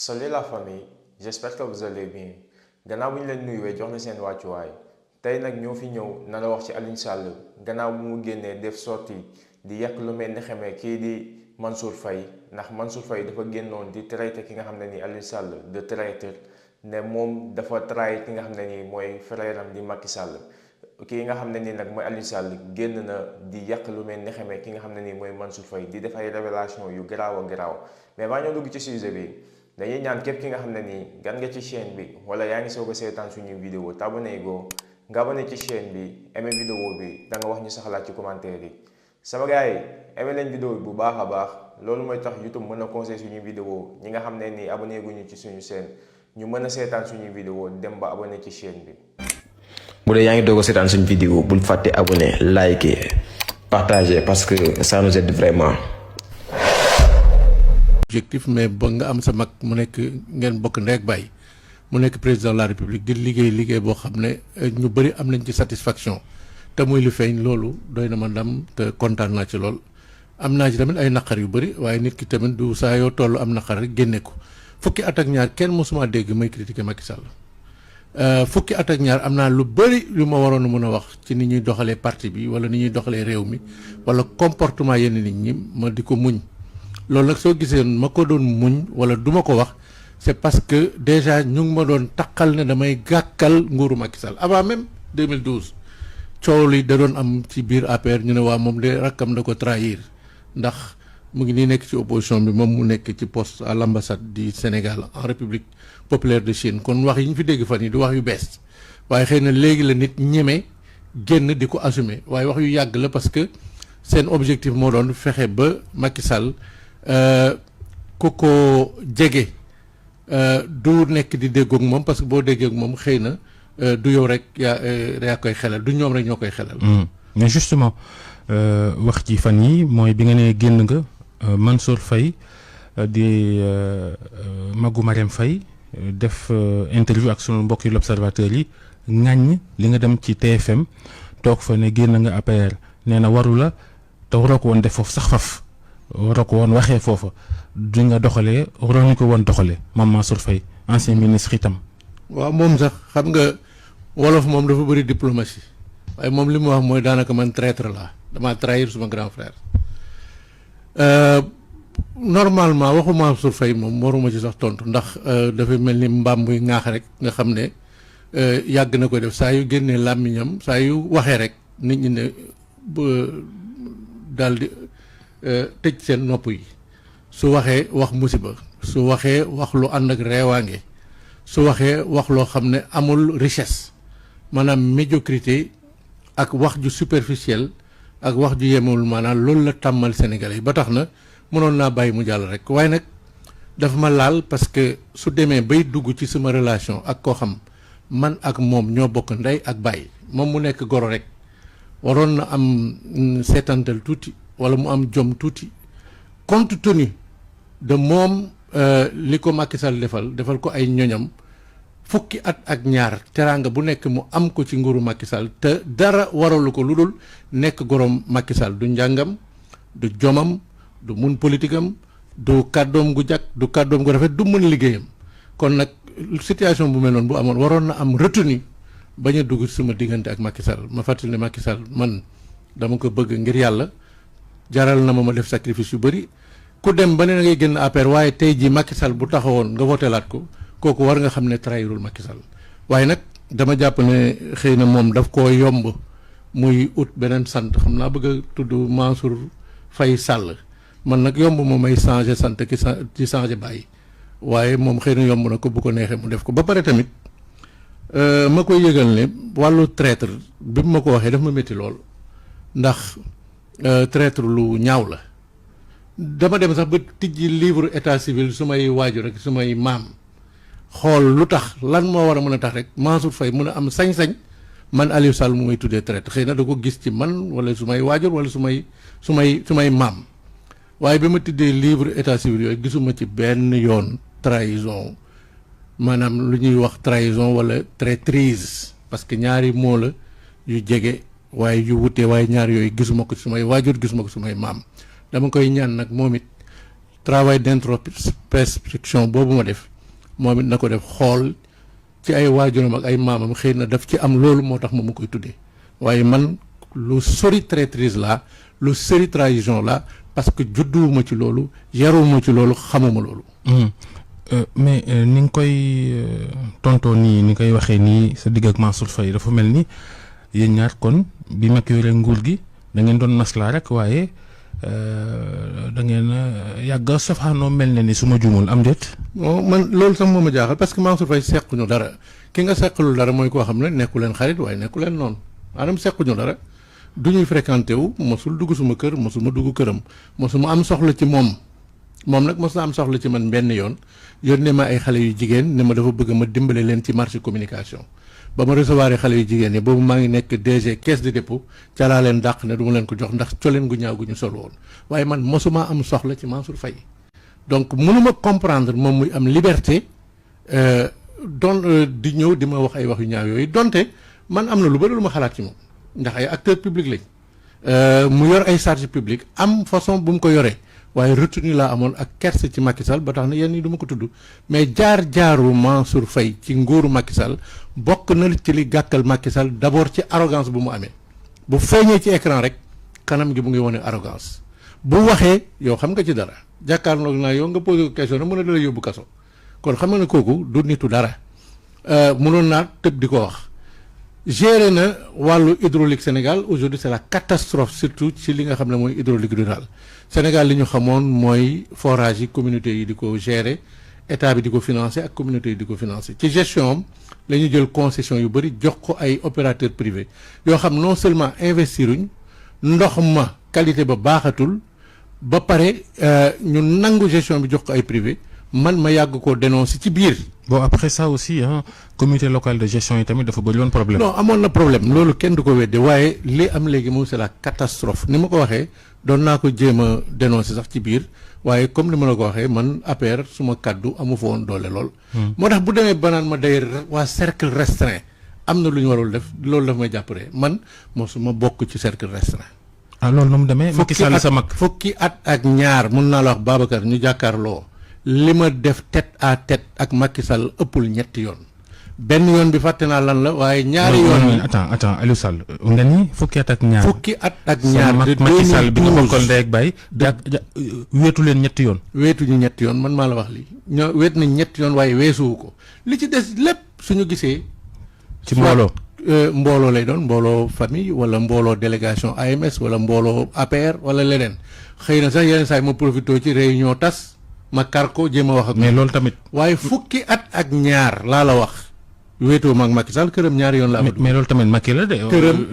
Salut la famille, j'espère que vous allez bien gannaaw bu ñu leen nuyuwee jox na seen wàccuwaay tey nag ñoo fi ñëw na la wax ci Aliou Sall gannaaw bu mu génnee def sorti di yàq lu mel ni xamee kii di Mansour Faye ndax Mansour Faye dafa génnoon di traité ki nga xam ne ni Aliou Sall de traiteur ne moom dafa trahir ki nga xam ne nii mooy frère am di Macky Sall kii nga xam ne nii nag mooy Aliou Sall génn na di yàq lu mel ni xamee ki nga xam ne nii mooy Mansour Faye di def ay révélation yu garaaw a garaaw mais maa ñoo dugg ci sujet bi. dañuy ñaan képp ki nga xam ne nii gan nga ci chaîne bi wala yaa ngi soog a seetaan suñu vidéo te abonné go nga abonné ci chaîne bi aimé vidéo bi da nga wax ñu saxalaat ci commentaire yi sama gars yi aimé leen vidéo bi bu baax a baax loolu mooy tax YouTube mën a conseil suñu vidéo ñi nga xam ne nii abonné guñu ci suñu chaîne ñu mën a seetaan suñu vidéo dem ba abonné ci chaîne bi. bu dee yaa ngi doog a seetaan suñu vidéo bul fàtte abonné liker partager parce que ça nous aide vraiment. objectif mais ba nga am sa mag mu nekk ngeen bokk ndey ak baay mu nekk président de la république di liggéey boo xam ne ñu bëri am nañ ci satisfaction te muy lu feeñ loolu doy na ma ndam te kontaan naa ci lool. am naa ci tamit ay naqar yu bëri waaye nit ki tamit du saa yoo toll am naqar rek génne ko fukki at ak ñaar kenn mosuma dégg may critiquer Macky Sall fukki at ak ñaar am naa lu bëri lu ma waroon a mën a wax ci ni ñuy doxalee parti bi wala ni ñuy doxalee réew mi wala comportement yenn nit ñi ma di ko muñ. loolu nag soo gisee ma ko doon muñ wala du ma ko wax c'est parce que déjà ñu ngi ma doon taqal ne damay gàkkal nguuru Macky Sall avant même 2012 coow li da doon am ci biir APR ñu ne waa moom de rakkam da ko trahir ndax mu ngi nii nekk ci opposition bi moom mu nekk ci poste à l'ambassade du Sénégal en République populaire de Chine kon wax yi ñu fi dégg fan yi du wax yu bees waaye xëy na léegi la nit ñeme génn di ko assumer waaye wax yu yàgg la parce que seen objectif moo doon fexe ba Macky Sall ku ko jege du nekk di déggoog moom parce que boo déggoog moom xëy na du yow rek yaa koy xelal du ñoom rek ñoo koy xelal. mais justement wax ci fan yi mooy bi nga ne génn nga Mansour Faye di Magu Marème Faye def interview ak sunu mbokki l'observateur yi ŋàññ li nga dem ci TFM toog fa ne génn nga APR nee na waru la te waroo ko woon def foofu sax faf. waroo ko woon waxee foofa du nga doxalee waroo ñu ko woon doxalee moom Mansour Faye ancien ministre itam. waaw moom sax xam nga wolof moom dafa bëri diplomatie waaye moom li mu wax mooy daanaka man traître laa damaa trahir suma grand frère. normalement waxu Mansour Faye moom waruma ci sax tontu ndax dafa mel ni mbaam buy ŋaax rek nga xam ne yàgg na ko def saa yu génnee làmmiñam saa yu waxee rek nit ñi ne daal di. tëj seen nopp yi su waxee wax musiba su waxee wax lu ànd ak reewaange su waxee wax loo xam ne amul richesse maanaam médiocrité ak wax ju superficielle ak wax ju yemul maanaam loolu la tàmmal Sénégalais yi ba tax na mënoon naa bàyyi mu jàll rek waaye nag dafa ma laal parce que su demee bay dugg ci sama relation ak koo xam man ak moom ñoo bokk ndey ak bàyyi moom mu nekk goro rek waroon na am seetantal tuuti wala mu am jom tuuti compte tenu de moom li ko Macky Sall defal ko ay ñoñam fukki at ak ñaar teraanga bu nekk mu am ko ci nguuru Macky Sall te dara waralu ko lu dul nekk gorom Macky Sall du njàngam du jomam du mun politique am du kàddoom gu jàkk du kàddoom gu rafet du mun liggéeyam kon nag situation bu mel noonu bu amoon waroon na am retenu bañ a dugg suma diggante ak Macky Sall ma fàttali ne Macky Sall man dama ko bëgg ngir yàlla jaral na ma def sacrifice yu bëri ku dem ba ne na ngay génn APR waaye tey jii Macky Sall bu taxawoon nga voteelaat ko kooku war nga xam ne trahirul Macky Sall waaye nag dama jàpp ne xëy na moom daf koo yomb muy ut beneen sant xam naa bëgg a tudd Mansour Faye Sall man nag yomb ma may changer sant ki ci changer bàyyi waaye moom xëy na yomb na ko bu ko neexee mu def ko ba pare tamit ma koy yëgal ne wàllu traître bi ma ko waxee daf ma métti lool ndax traître lu ñaaw la dama dem sax ba tijji livre état civil su may waajur rek su may maam xool lu tax lan moo war a mën a tax rek Mansour Faye mën a am sañ-sañ man Aliou Sall mu may tuddee traître xëy na da ko gis ci man wala su may waajur wala su may maam waaye bi ma tiddee livre état civil yooyu gisuma ci benn yoon trahison maanaam lu ñuy wax trahison wala traîtrise parce que ñaari moo la yu jege waaye yu wutee waaye ñaar yooyu gisuma ko sumay waajur gisuma ko sumay maam dama koy ñaan nag moom it travail d'introspection boobu ma def moom it na ko def xool ci ay waajuram ak ay maamam xëy na daf ci am loolu moo tax ma mu koy tuddee waaye man lu sori traîtrise la lu sori trahison la parce que judduwuma ci loolu yaruwuma ci loolu xamuma loolu. mais ni nga koy tontoo nii ni koy waxee nii sa digg ak Mansour Faye dafa mel ni yéen ñaar kon bi mag yore nguur gi da ngeen doon maslaa rek waaye da ngeen yàgg safaanoo mel na ni su ma juumul am déet. man loolu sax moo ma jaaxal parce que Mansour Faye sequñu dara ki nga seqalul dara mooy koo xam ne nekku leen xarit waaye nekku leen noonu maanaam sequñu dara du ñuy fréquenté wu mosul dugg suma kër mosuma dugg këram mosuma am soxla ci moom nag mos na am soxla ci man benn yoon yónnee ma ay xale yu jigéen ne ma dafa bëgg ma dimbale leen ci marché communication ba ma recevoir xale yu jigéen yi boobu maa ngi nekk DG caisse de dépôt ca laa leen dàq ne du ma leen ko jox ndax coleen gu ñaaw gu ñu sol woon waaye man mosuma am soxla ci Mansour Faye donc mënuma comprendre moom muy am liberté di ñëw di ma wax ay wax yu ñaaw yooyu donte man am na lu bari lu ma xalaat ci moom ndax ay acteur public lañ mu yor ay charge publique am façon bu mu ko yoree waaye retenu laa amoon ak kerse ci Macky Sall ba tax na yenn yi du ma ko tudd mais jaar-jaaru Mansour Faye ci nguuru Macky Sall bokk na ci li gàkkal Macky Sall d'abord ci arrogance bu mu amee bu feeñee ci écran rek kanam gi mu ngi wone arrogance bu waxee yow xam nga ci dara jàkkaarloog naa yow nga posé ko question na mën a dala yóbbu kaso kon xam nga ne kooku du nitu dara mënoon naa tëb di ko wax géré na wàllu hydraulique Sénégal aujourd'hui c'est la catastrophe surtout ci li nga xam ne mooy hydraulique rural Sénégal li ñu xamoon mooy forage yi communauté yi di ko gérer état bi di ko financer ak communauté yi di ko financer ci gestion am la ñu jël concession yu bëri jox ko ay opérateurs privés yoo xam non seulement investiruñ ndox ma qualité ba baaxatul ba pare ñu nangu gestion bi jox ko ay privé man ma yàgg koo dénoncer ci biir. bon après ça aussi comité local de gestion yi tamit dafa bëri woon problème. non amoon na problème loolu kenn du ko wedde waaye li am léegi moom c'est la catastrophe ni ma ko waxee doon naa ko jéem a dénoncer sax ci biir waaye comme ni ma la ko waxee man APR suma kàddu amu fa woon doole lool. moo tax bu demee banaan ma day waa cercle restreint am na lu ñu warul def loolu daf may jàppale man mosuma bokk ci cercle restreint. loolu nu mu demee. Macky Sall sa mag fukki at ak ñaar mun naa la wax Babacar ñu jàkkaarloo. li ma def tête à tête ak Macky Sall ëppul ñetti yoon benn yoon bi fàtte naa lan la waaye ñaari yoon. attends Aliou Sall nga ni fukki at ak ñaar. fukki at ak ñaar de Macky Sall bi nga bokkal ndey ak baay. weetu leen ñetti yoon. weetuñu ñetti yoon man maa la wax lii ñoo weet nañ ñetti yoon waaye weesuwu ko li ci des lépp suñu gisee. ci mbooloo. mbooloo lay doon mbooloo famille wala mbooloo délégation AMS wala mbooloo APR wala leneen xëy na sax yeneen saa yi ma profité ci réunion tas. ma kar ko jéem a wax ak. mais loolu tamit. waaye fukki at ak ñaar laa la wax. wéetoo ma ak Macky Sall këram ñaari yoon laa fa dugg. mais loolu tamit Macky la de.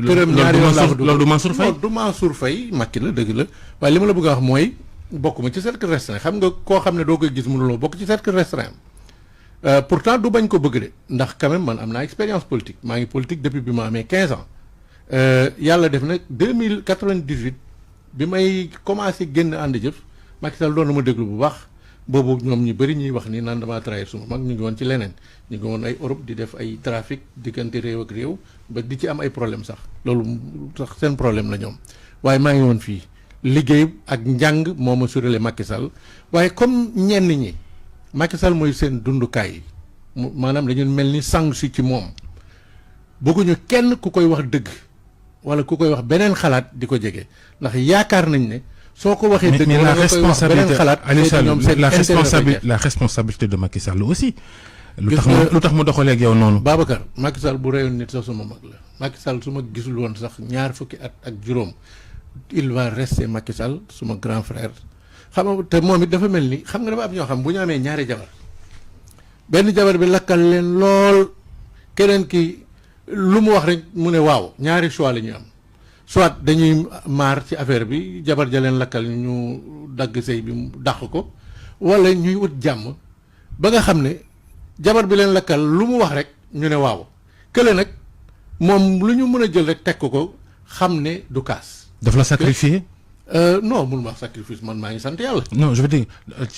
këram ñaari yoon laa fa dugg loolu du Mansour Faye. du Mansour Faye Macky la dëgg la waaye li ma la bëgg a wax mooy bokk ma ci cercle restreint xam nga koo xam ne doo koy gis mënuloo bokk ci cercle restreint pourtant du bañ ko bëgg de ndax quand même man am naa expérience politique maa ngi politique depuis bi ma amee 15 ans yàlla def nag 2098 bi may commencé génn ànd jëf Macky Sall doon na ma déglu bu baax. boobu ñoom ñu bëri ñuy wax ni naan damaa trahir suma mag ñu ngi woon ci leneen ñu ngi woon ay Europe di def ay trafic diggante réew ak réew ba di ci am ay problème sax loolu sax seen problème la ñoom waaye maa ngi woon fii liggéey ak njàng moo ma surélé Macky Sall waaye comme ñenn ñi Macky Sall mooy seen dundukaay maanaam dañu mel ni sang si ci moom bëgguñu kenn ku koy wax dëgg wala ku koy wax beneen xalaat di ko jege ndax yaakaar nañ ne soo ko waxee dëgg mais la la responsabilité de Macky Sall aussi. lu tax mu doxalee ak yow noonu. Babacar Macky Sall bu reyoon nit sax suma mag la Macky Sall su ma gisul woon sax ñaar fukki at ak juróom il va rester Macky Sall suma grand frère. xam nga te moom it dafa mel ni xam nga dafa am ñoo xam bu ñu amee ñaari jabar benn jabar bi lakkal leen lool keneen ki lu mu wax rek mu ne waaw ñaari choix la ñuy am. soit dañuy maar ci affaire bi jabar ja leen lakkal ñu dagg sëy bi mu dàq ko wala ñuy wut jàmm ba nga xam ne jabar bi leen lakkal lu mu wax rek ñu ne waaw kële nag moom lu ñu mën a jël rek teg ko xam ne du kaas. daf la sacrifier. non mënuma wax sacrifice man maa ngi sant yàlla. non je veux dire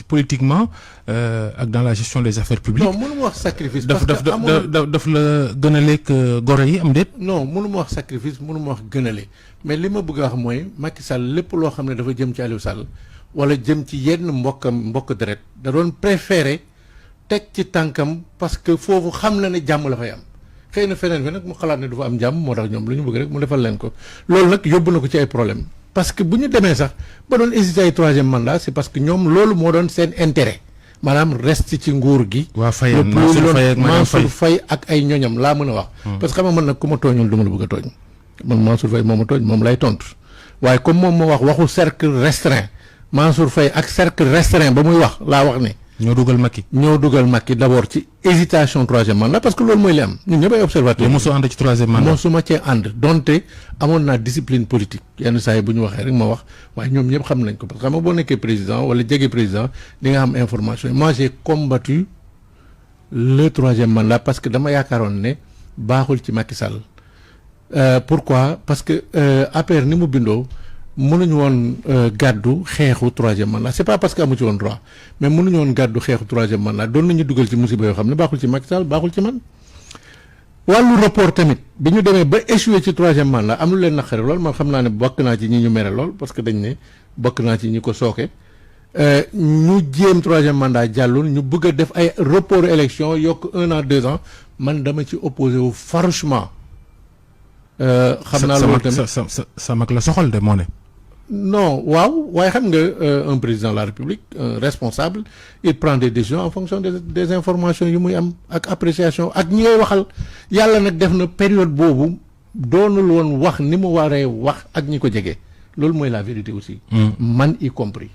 politiquement ak dans la gestion des affaires publiques. non mënuma wax sacrifice. parce que amul daf la gënaleeg goro yi am déet. non mënuma wax sacrifice mënuma wax gënale mais li ma bëgg a wax mooy Macky Sall lépp loo xam ne dafa jëm ci Aliou Sall wala jëm ci yenn mbokk deret da doon préféré teg ci tànkam parce que foofu xam na ne jàmm la fay am xëy na feneen fi nag mu xalaat ne du fa am jàmm moo tax ñoom lu ñu bëgg rek mu defal leen ko loolu nag yóbbu na ko ci ay problème parce que bu ñu demee sax ba doon hésiter ay troisième mandat c'est parce que ñoom loolu moo doon seen intérêt maanaam reste ci nguur gi. waa Faye Mansour Faye ak ay ñoñam laa mën a wax. parce que xam nga man nag ku ma tooñul du ma la bëgg a tooñ. man Mansour Faye moom ma tooñ moom lay tontu waaye comme moom moo wax waxu cercle restreint Mansour Faye ak cercle restreint ba muy wax laa wax ne. ñoo dugal Macky d'abord ci hésitation troisième mandat parce que loolu mooy li am ñun ñëpp ay observateurs. mosoo ànd ci troisième mandat mosuma cee ànd donte amoon naa discipline politique yenn saa yi bu ñu waxee rek ma wax waaye ñoom ñëpp xam nañ ko parce que xam nga boo nekkee président wala jege président di nga am information moi j'ai combattu le troisième mandat parce que dama yaakaaroon ne baaxul ci Macky Sall pourquoi parce que APR ni mu bindoo. mënuñu woon gàddu xeexu troisième mandat c'est pas parce que amu ci woon droit mais mënuñu woon gàddu xeexu troisième mandat doon nañu dugal ci musiba yoo xam ne baaxul ci Macky Sall baaxul ci man. wàllu report tamit bi ñu demee ba échoué ci troisième mandat am lu leen naqare lool man xam naa ne bokk naa ci ñi ñu mere lool parce que dañ ne bokk naa ci ñi ko sooke ñu jéem troisième mandat jàllul ñu bëgg a def ay report élection yokk 1 an 2 ans man dama ci opposé wu farouchement. xam naa loolu tamit sa mag la soxal de moo ne. non waaw waaye xam nga un président de la République un responsable il prend des décisions en fonction des informations yu muy am ak appréciation ak ñi ngay waxal yàlla nag def na période boobu doonul woon wax ni mu waree wax ak ñi ko jege loolu mooy la vérité aussi. man y compris.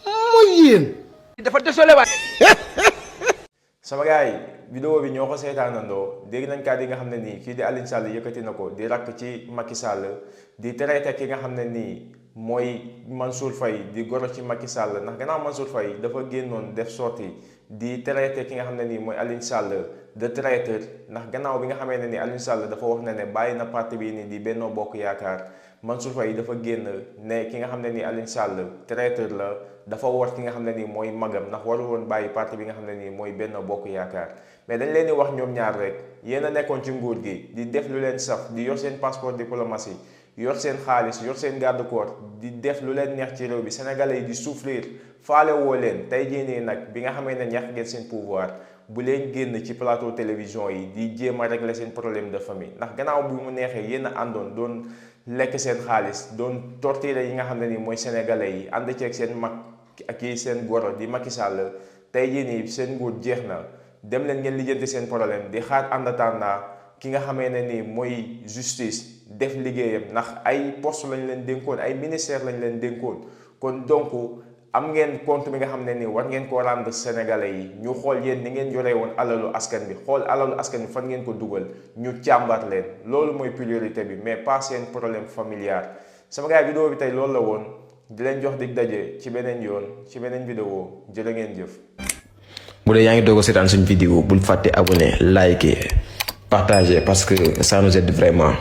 mooy yéen. dafa désolé waay. sama gars yi vidéo bi ñoo ko seetaanandoo dégg nañ kàddu yi nga xam ne nii kii di Alioune Sall yëkkati na ko di rakk ci Macky Sall di traité ki nga xam ne nii mooy Mansour Faye di goro ci Macky Sall ndax gannaaw Mansour Faye dafa génnoon def sortie di traité ki nga xam ne nii mooy Alioune Sall de traiteur ndax gannaaw bi nga xamee ne ni Alioune Sall dafa wax ne bàyyi na parti bii nii di Benno Bokk Yaakaar Mansour Faye dafa génn ne ki nga xam ne nii Alioune Sall traiteur la dafa war ki nga xam ne nii mooy magam ndax waru woon bàyyi parti bi nga xam ne nii mooy Benno Bokk Yaakaar mais dañ leen di wax ñoom ñaar rek yéen a nekkoon ci nguur gi di def lu leen saf di yor seen passeport diplomatie yor seen xaalis yor seen garde corps di def lu leen neex ci réew bi sénégalais yi di souffrir faale woo leen tey jii nii nag bi nga xamee ne ñàkk ngeen seen pouvoir bu leen génn ci plateau télévision yi di jéem a régler seen problème de famille ndax gannaaw bi mu neexee yéen a àndoon doon lekk seen xaalis doon torturer yi nga xam ne nii mooy sénégalais yi ànd ceeg seen mag ak yi seen goro di Macky Sall tey jii nii seen nguur jeex na dem leen ngeen lijjanti seen problème di xaar en attendant ki nga xamee ne nii mooy justice def liggéeyam ndax ay poste lañ leen dénkoon ay ministère lañ leen dénkoon kon donc am ngeen compte bi nga xam ne nii war ngeen ko rendre sénégalais yi ñu xool yéen ni ngeen joree woon alalu askan bi xool alalu askan bi fan ngeen ko dugal ñu càmbar leen loolu mooy priorité bi mais pas seen problème familial sama gars vidéo bi tey loolu la woon di leen jox dig daje ci beneen yoon ci beneen vidéo jërë ngeen jëf. bu dee yaa ngi doog a seetaan suñu vidéo bul fàtte abonné liker partager parce que ça nous aide vraiment.